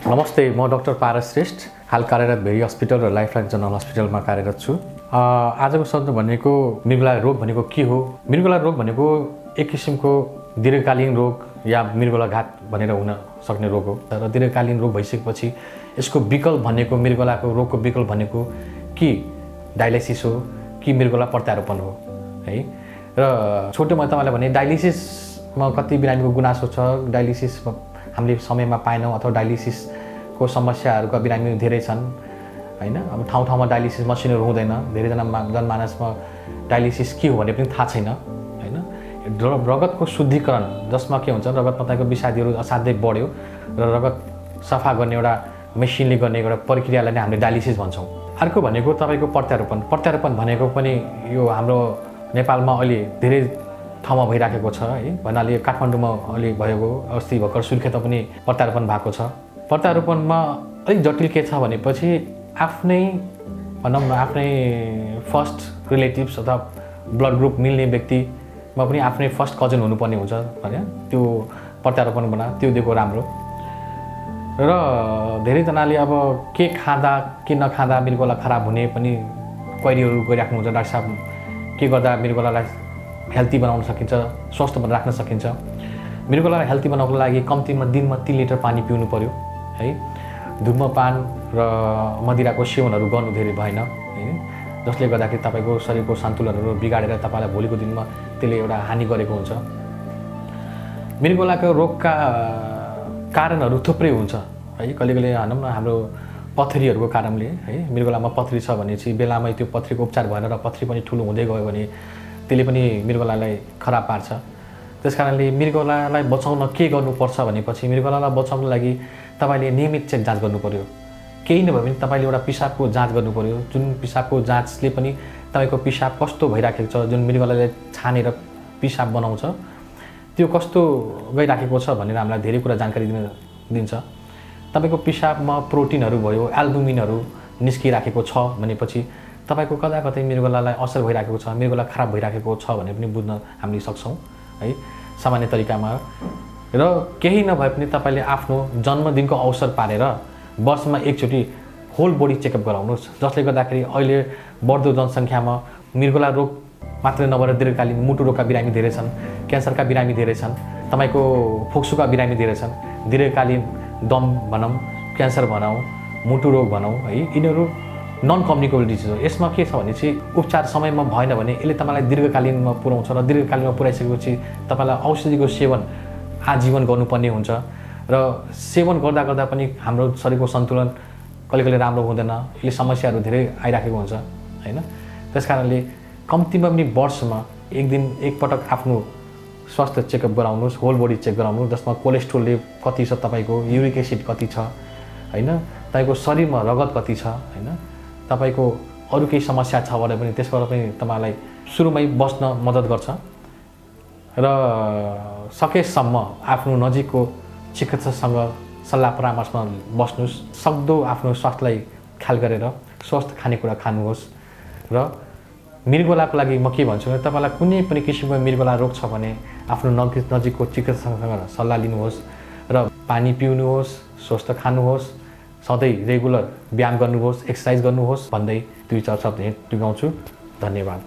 नमस्ते, म डाक्टर पारस श्रेष्ठ हाल कार्यरत भेरी हस्पिटल र लाइफलाइन जनरल हस्पिटलमा कार्यरत छु। आजको शब्द भनेको मृगौला रोग भनेको के हो? मृगौला रोग भनेको एक किसिमको दीर्घकालीन रोग या मृगौलाघात भनेर हुन सक्ने रोग हो। र दीर्घकालीन रोग भइसकेपछि यसको विकल्प भनेको मृगौलाको रोगको विकल्प भनेको कि डायलिसिस हो कि मृगौला प्रत्यारोपण हो है। र छोटोमा तपाईँलाई भने डायलिसिसमा कति बिरामीको गुनासो छ, डायलिसिस हामीले समयमा पाएनौँ अथवा डायलिसिसको समस्याहरूका बिरामी धेरै छन् हैन। अब ठाउँ ठाउँमा डायलिसिस मसिनहरू हुँदैन, धेरैजना जनमानसमा डायलिसिस के हो भने पनि थाहा छैन हैन। रगतको शुद्धिकरण जसमा के हुन्छ, रगतमा तपाईँको विषादीहरू असाध्यै बढ्यो र रगत सफा गर्ने एउटा मेसिनले गर्ने एउटा प्रक्रियालाई नै हामीले डायलिसिस भन्छौँ। अर्को भनेको तपाईँको प्रत्यारोपण। प्रत्यारोपण भनेको पनि यो हाम्रो नेपालमा अहिले धेरै ठाउँमा भइराखेको छ है। भन्नाले काठमाडौँमा अहिले भएको अस्ति भर्खर सुर्खेतमा पनि प्रत्यारोपण भएको छ। प्रत्यारोपणमा अलिक जटिल के छ भनेपछि आफ्नै भनौँ न आफ्नै फर्स्ट रिलेटिभ्स अथवा ब्लड ग्रुप मिल्ने व्यक्तिमा पनि आफ्नै फर्स्ट कजन हुनुपर्ने हुन्छ भने त्यो प्रत्यारोपण बना त्यो दिएको राम्रो। र धेरैजनाले अब के खाँदा के नखाँदा मृगौला खराब हुने पनि क्वेरीहरू गरिराख्नुहुन्छ। डाक्टर साहब के गर्दा मृगौलालाई हेल्दी बनाउन सकिन्छ, स्वस्थ राख्न सकिन्छ? मृगौलालाई हेल्दी बनाउनको लागि कम्तीमा दिनमा 3 लिटर पानी पिउनु पर्यो है। धूम्रपान र मदिराको सेवनहरू गर्नु धेरै भएन है, जसले गर्दाखेरि तपाईँको शरीरको सन्तुलनहरू बिगाडेर तपाईँलाई भोलिको दिनमा त्यसले एउटा हानि गरेको हुन्छ। मृगौलाको रोगका कारणहरू थुप्रै हुन्छ है। कहिले भनौँ न हाम्रो पथरीहरूको कारणले है, मृगौलामा पथरी छ भने चाहिँ बेलामै त्यो पथरीको उपचार भएन र पथरी पनि ठुलो हुँदै गयो भने त्यसले पनि मृगौलालाई खराब पार्छ। त्यसकारणले मृगौलालाई बचाउन के गर्नुपर्छ भनेपछि मृगौलालाई बचाउनको लागि तपाईँले नियमित चेक जाँच गर्नु पर्यो। केही नभए पनि तपाईँले एउटा पिसाबको जाँच गर्नु पर्यो, जुन पिसाबको जाँचले पनि तपाईँको पिसाब कस्तो भइराखेको छ, जुन मृगौलाले छानेर पिसाब बनाउँछ त्यो कस्तो गइराखेको छ भनेर हामीलाई धेरै कुरा जानकारी दिन्छ। तपाईँको पिसाबमा प्रोटिनहरू भयो, एल्बुमिनहरू निस्किराखेको छ भनेपछि तपाईँको कता कतै मृगौलालाई असर भइराखेको छ, मृगौला खराब भइराखेको छ भने पनि बुझ्न हामीले सक्छौँ है सामान्य तरिकामा। र केही नभए पनि तपाईँले आफ्नो जन्मदिनको अवसर पारेर वर्षमा एकचोटि होल बडी चेकअप गराउनुहोस्, जसले गर्दाखेरि अहिले बढ्दो जनसङ्ख्यामा मृगौला रोग मात्रै नभएर दीर्घकालीन मुटु रोगका बिरामी धेरै छन्, क्यान्सरका बिरामी धेरै छन्, तपाईँको फोक्सोका बिरामी धेरै छन्, दीर्घकालीन दम भनौँ, क्यान्सर भनौँ, मुटु रोग भनौँ है, यिनीहरू नन कम्युनिकेबल डिजिज हो। यसमा के छ भने चाहिँ उपचार समयमा भएन भने यसले तपाईँलाई दीर्घकालीनमा पुर्याउँछ र दीर्घकालीनमा पुर्याइसकेपछि तपाईँलाई औषधिको सेवन आजीवन गर्नुपर्ने हुन्छ। र सेवन गर्दा गर्दा पनि हाम्रो शरीरको सन्तुलन कहिले राम्रो हुँदैन, यसले समस्याहरू धेरै आइराखेको हुन्छ हैन। त्यसकारणले कम्तीमा पनि वर्षमा एक दिन एकपटक आफ्नो स्वास्थ्य चेकअप गराउनुहोस्, होल बडी चेक गराउनुहोस्, जसमा कोलेस्ट्रोल लेभल कति छ, तपाईँको युरिक एसिड कति छ हैन, तपाईँको शरीरमा रगत कति छ हैन, तपाईँको अरू केही समस्या छ भने पनि त्यसबाट पनि तपाईँलाई सुरुमै बस्न मद्दत गर्छ। र सकेसम्म आफ्नो नजिकको चिकित्सकसँग सल्लाह परामर्शमा बस्नुहोस्। सक्दो आफ्नो स्वास्थ्यलाई ख्याल गरेर स्वस्थ खानेकुरा खानुहोस्। र मृगौलाको लागि म के भन्छु भने तपाईँलाई कुनै पनि किसिमको मृगौला रोग छ भने आफ्नो नजिकको चिकित्सकसँग सल्लाह लिनुहोस् र पानी पिउनुहोस्, स्वस्थ खानुहोस्, सधैँ रेगुलर व्यायाम गर्नुहोस्, एक्सर्साइज गर्नुहोस् भन्दै 2-4 शब्द टुङ्गाउँछु। धन्यवाद।